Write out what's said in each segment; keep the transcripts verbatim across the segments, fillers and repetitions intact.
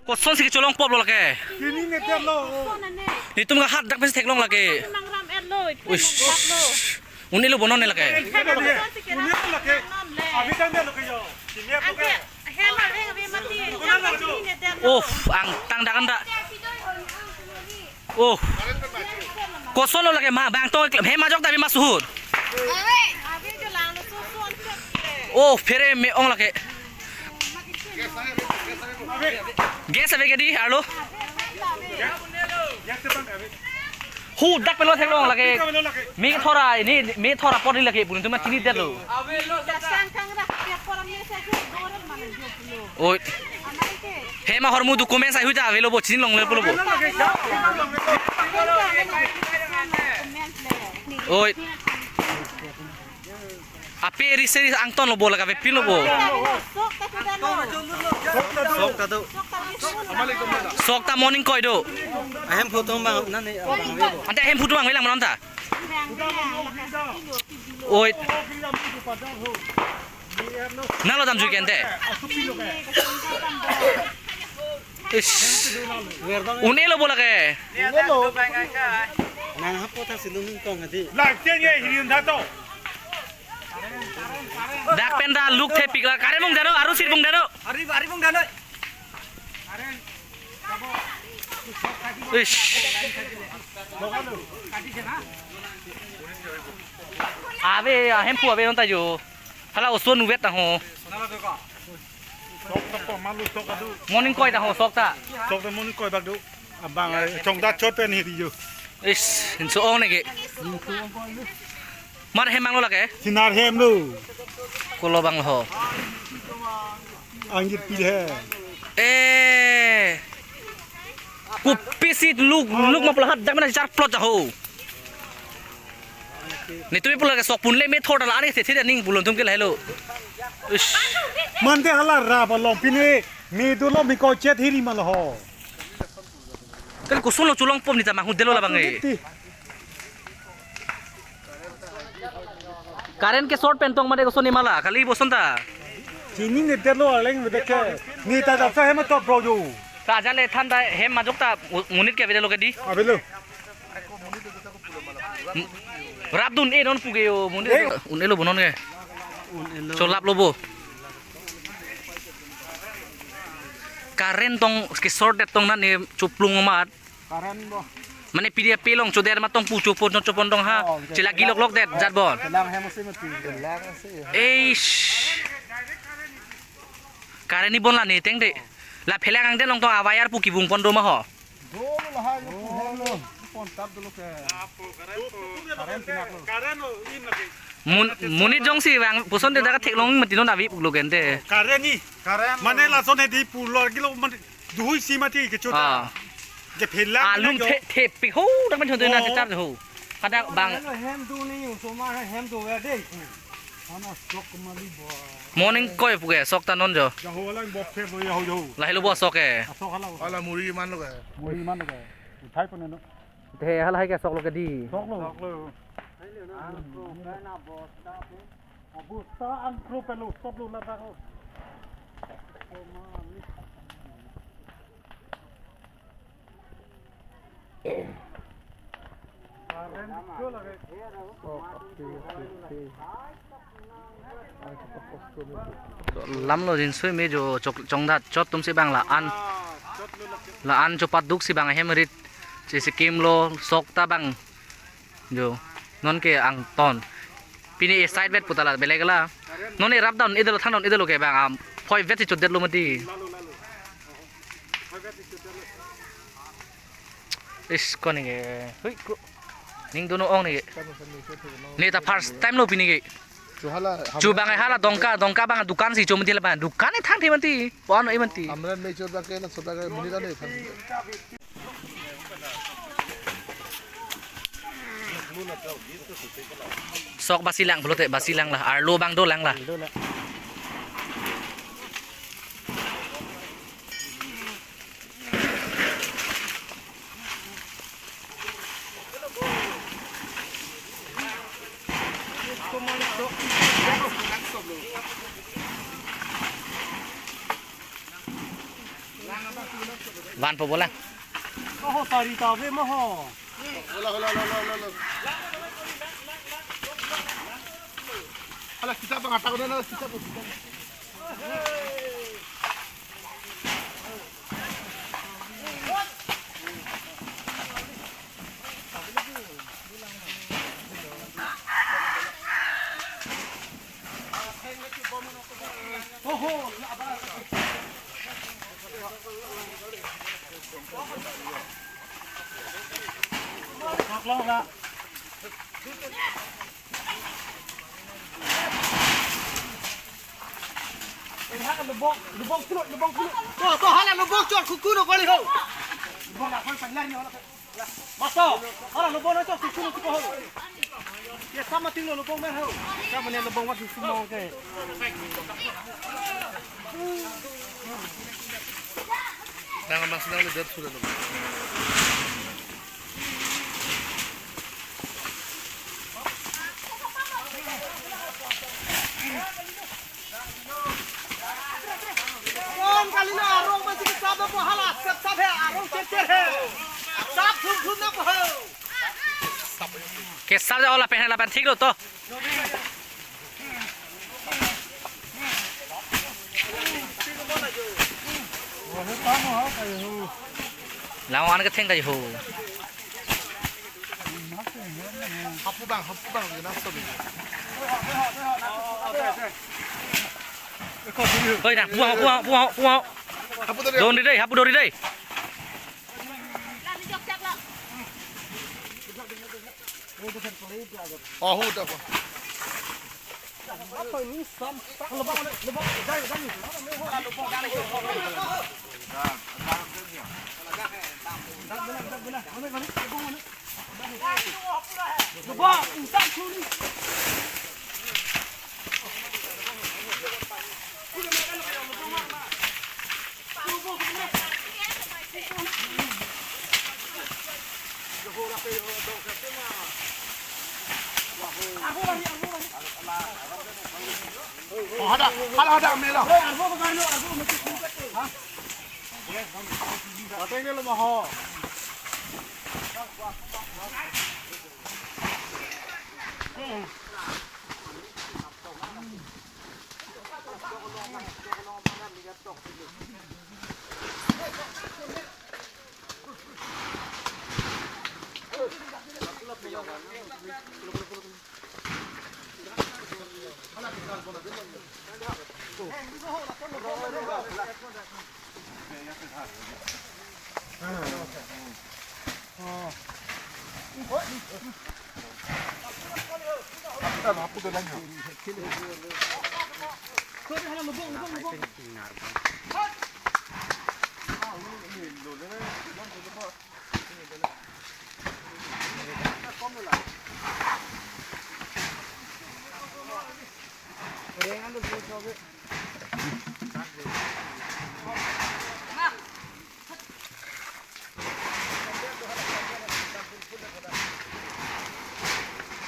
Kosonsi kecholong pop lo lake. Sini neter lo. Netum ke hadak pensi theklong lake. Uish. Un-elo bo non ne lake. Oh, angtang dak anda. Oh. Koson lo lake ma bang to hem ajok ta bi ma suhut. Oh, phere me-ong lake. Gas ave ke di, arlo? Hu dak pelo theklong lake. Me thora, ne me thora pori lake, pun tu ma chini det lo. Oi. Hem ahormu documents ahui ta avelo bo, chinilongle pulo bo. Oi. Ape ri seri angton lo bo, lake ape pin lo bo. Sok ta do. Sok ta morning koi do. Ahem photo ma nani abang. Ante ahem photo ma ngilang manon ta. Oi. Nalo dam jui kente. Ish. Un-elo bo lake. Nang hapo ta silung kong adi. Lak chen ye hirin tha to. Dak pen ta luk thepik la kare mong dano aru sir mong dano. Ari ari mong dano. Ish. Ave, ah, hemphu ave non ta jo. Hala oso nuvet ta ho. Sok ta po malu sok adu. Morning koi ta ho sok ta. Sok ta morning koi bak do. Abang, eh, chongdat chot pen hiri jo. Ish, inso ong ne ke. Mar hem anglo lake? Sinar hem lo. Kolo bang lo ho. Anjir pil he. Eh. Kopi si luk luk ma pula hadak mena char plot ho. Netum pulo ke sok pun le me thor dala ani se theda ning pulo netum ke lahelo. Ish. Mande hala ra balong pine me dolo me ko chet hiri ma lo ho. Kan koson lo cholong pom ne ta manghu det lo labang e. Current ke short pen tong made koson ne ma la kali boson ta. Chini ne det lo aleng me det ke. Ne ta dapsa hem top bro jo. Ta aja le than ta hem majok ta monit ke avelo ke di. Avelo. Rap dun e non puke yo monit. Eh. Un-elo bo non ke. Un-elo. Cholap lo bo. Current tong ke short det tong na ne choplung amat. Current bo. Mane pidi ape long choder ma tong pu chopon chopon dong ha. Oh, chela gilok lok det jat bon. Chelang hem ase mati. Chelang ase. Eish. Current ni bon la ne teng de. La phelang angdeng long tong awayar pu kibung pon do ma ho. Dolo lahai lo pu hem lo. Pon tap dolo ke. Current pinak lo. Mun, monit jongsi vang puson de daga theklong mati non avi puklo gente. Current ni. Current. Mane lason he di pulo gilo mane duhui si mati ke chota. Ah. Je phelang alum phelang the, thepik ho, dak men chonte na. Oh. Chetar ho. Kada bang. Hem do ni, osomar hem do ya de. Ana sok mali bo. Morning koi puke, sok ta non jo. Jaho lang bok pher lo ya ho jo. Lahelo bo sok e. Sok hala. Hala muri man lo ke. Muri man lo ke. Uthai pon no. Te hala hai ke sok lo ke di. Sok lo. Sok lo. Abosta angkro pelo sok lo ladak lo. Lam lo jinsoi me jo chok, chongdat chot tum si bang la an, la an chopat duk si bang hem rit si sikim lo sok ta bang jo non ke angton pini e side vet putala belek la non e rap down idelo than down idelo ke bang am phoi vet si chot det lo mati. Is koni ke. Hui ko. Ning dono ong ni ke. Ne ta first time lo pini ke. Chu hala, chu bang hala Dongka, Dongka bang dukan si chom thila bang. Dukan ni thang thi manti. Pon e manti. Amran me chot bang ke na chot bang ke muni la ne thang. Sok basi lang pulote, basi lang la. Arlo bang do lang la. Van po bola. Oho, tari ta ave mo ho. Hola, hola, hola, hola, hola. Hala, kita bang atak udah na, kita po, kita. Lubong, lubong kulot, lubong kulot. To, to, hala lubong chot kuku no kali ho. Lubong la koi paglar ni hala. Master, hala lubong na chot kuku no kuku ho. Ye sama tinglo lubong mer ho. Sama ni lubong wat di semua ke. Nang mas nang le det sudah lubong. Kon kali na arong masih kesab na po hala, sep sap he, arong cer cer he. Sap thum thum na po ho. Kesab ja ola pen lapen thik lo to. Lang an ketheng kaji ho. Hapu bang, hapu bang, yun ang sabi. Oi, na, puang, puang, puang, puang. Hapu dari. Don di dei, hapu dori dei. Oh, hu, dah, hu. Oh, hadak, hadak, hadak, melo. Pateng ni lo maho.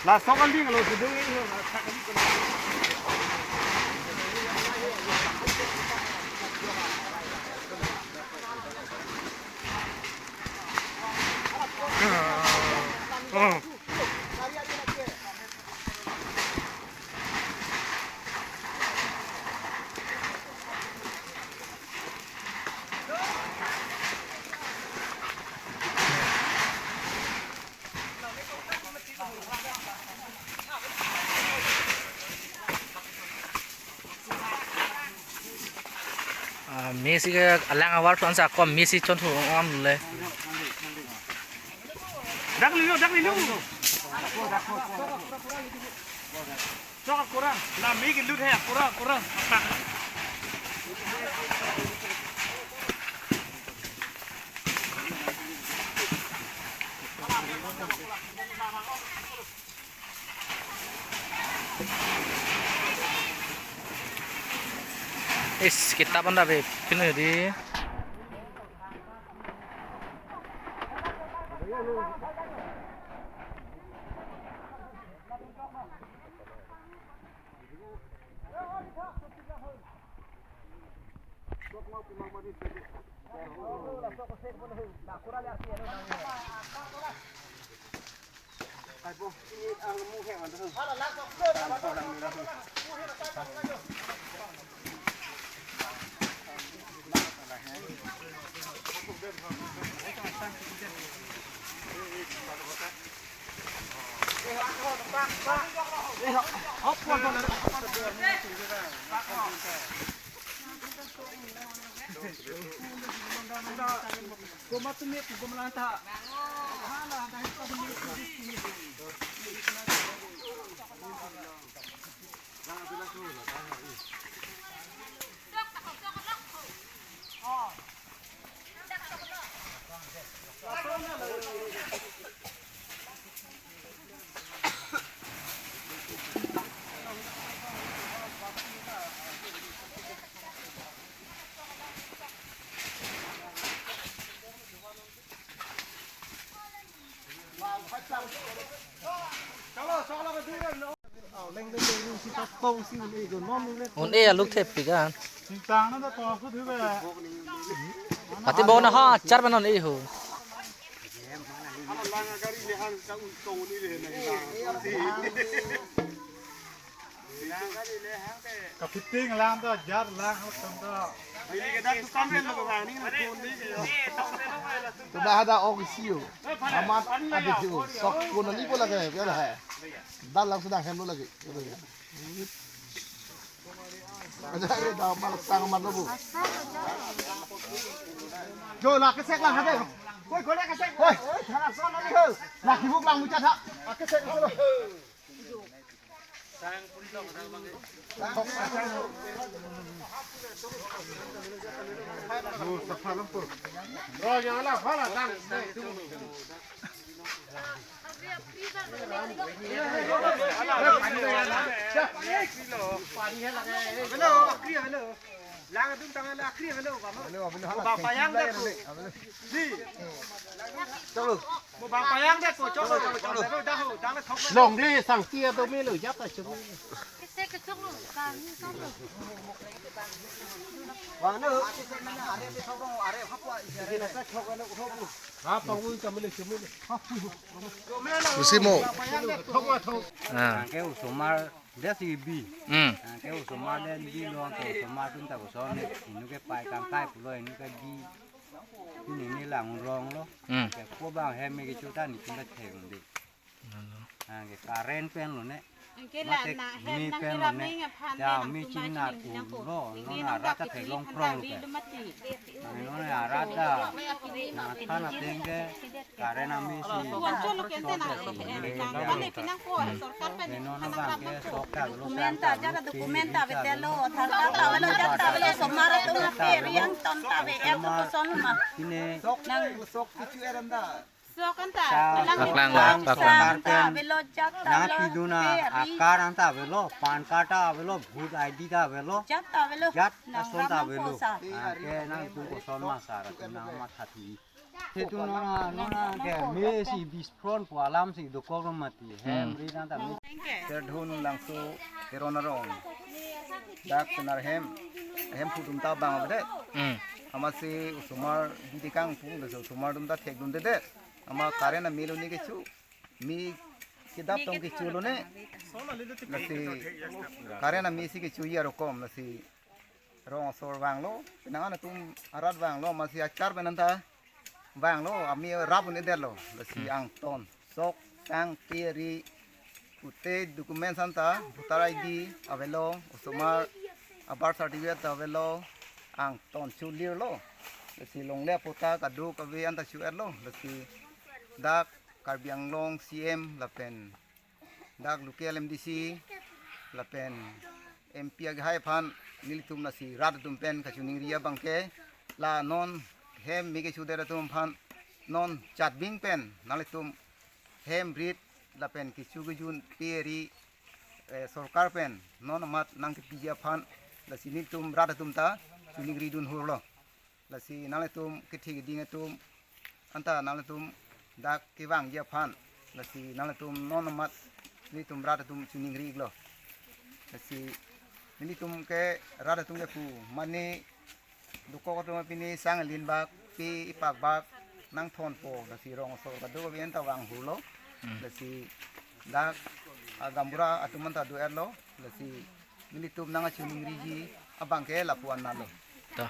Laso kali kalau sedang ini. Ah, Messi ke alang awar phan sa kom Messi chon thu ong am le. Dak lilo, dak lilo. Chok kurang. La mi ke lut he, kurang, kurang. Is, kita pon da be, pinu di. Un-e aluk thepik an. Pati bo na ha char banon e ho. Kapiting lang ta, jar lang, tam ta. Sudah ada ong sio. Amat ada sio. Sok pun ni pula ke, ya lah. Dan langsung dah hem lagi. Ada ada mal sang mal lo bu. Jo, la kesek la hade. Koi, koi, la kesek. Koi. Tharak son lagi ho. La kibuk lang mucha tha. La kesek solo. Hello, hello. Lang dum tangan la kri, hello, bang. Hello, abang. Bang payang deh, po. Di. Chalo. Mo bang payang deh, po. Chalo, chalo, chalo. Hello, dah ho, dah na thok. Longle sangti ado melo, ya ta chalo. Kese kechok lo, kani kong lo. Bang, no. Apa ui kami le chumile. Usimo. Thok ma thok. Ah. Ke usomar Desi bi. Hmm. Ke osomar den bi lo, ke osomar atum ta koson ne, inu ke pai kangkai pulo, inu ke bi. Ini ne lang rong lo. Hmm. Ke ko bang hem me kecho ta ni tum ta thek un de. Alo. Ke current pen lo ne. Ke la mate na hem mi nang pen lo kira ne. Mi aphan ya, ne mi nang chin tumai na chini un nang ko. Lo, ini no nang na rak ta dak thek long kiri prong aphan lo ke. Bi lo mati. Ano ne arat ta. Na thana teng ke. Current ami si. Kuan cholo kente na, eh, eh, kang pan ne pinang ko, sorkar pen. Eno na bang ke sok ta lo. Document ta, jara document ta ave te lo, Aadhaar card ta ave lo, jat ta ave lo, osomar atum ke riang ton ta ave, er tu koson ma. Sine. Sok nang sok kichu eram da. Sok anta. Paklang lo, paklang. Sorkar ta pen. Ave lo, jat ta ave lo. Nang piduna, Aadhaar ta ave lo, PAN card ta ave lo, vote I D ta ave lo. Jat ta ave lo. Jat nang ason ta ave lo. Nang ram nang kosa. Ah, ke nang tum koson ma sar, tum nang ma thathi. Situ nona, nona ke me si bis pron pu alam si dokok lo mati. Hem ri nang ta me. Terdhun Langso Teron arong. Dak Tenar hem, hem pu atum ta bang avedet. Hmm. Amatsi osomar bidi kangpu, laso osomar atum ta thekdundedet. Amat current amelo ni kecho. Mi kedap tong kecho lo ne. Lasi current ami si kecho ya rokom, lasi rong asor vanglo, penang an atum arat vanglo, amatsi achar pen anta vanglo, ami rap un-edetlo, lasi angton, sok, sang, te, ri, kute document anta, voter I D avelo, osomar a birth certificate avelo, angton chulir lo, lasi longle apota kaduk ave anta chu-erlo, lasi dak Karbi Anglong C M lapen dak local M D C lapen M P akehai aphan nelitum lasi rat atum pen kachiningri abang ke la non hem me kechodet atum aphan non chatbing pen nanglitum hem rit lapen kecho kejun pe ri, eh, sorkar pen non amat nangkepiji aphan lasi nelitum rat atum ta chiningridun hurlo. Lasi nanglitum kethe keding atum anta nanglitum dak kevangji aphan. Lasi nanglitum non amat nelitum rat atum chiningri-iklo. Lasi nelitum ke rat atum ke pu mane Dokok atum pini sang linbak, pi ipak bak nangthonpo, lasi rong asor kado-an ta vang hurlo. Hmm. Lasi dak, ah, gaonbura atum anta do-etlo, lasi nelitum nangkachiningriji abang ke lapu-an nalo. To.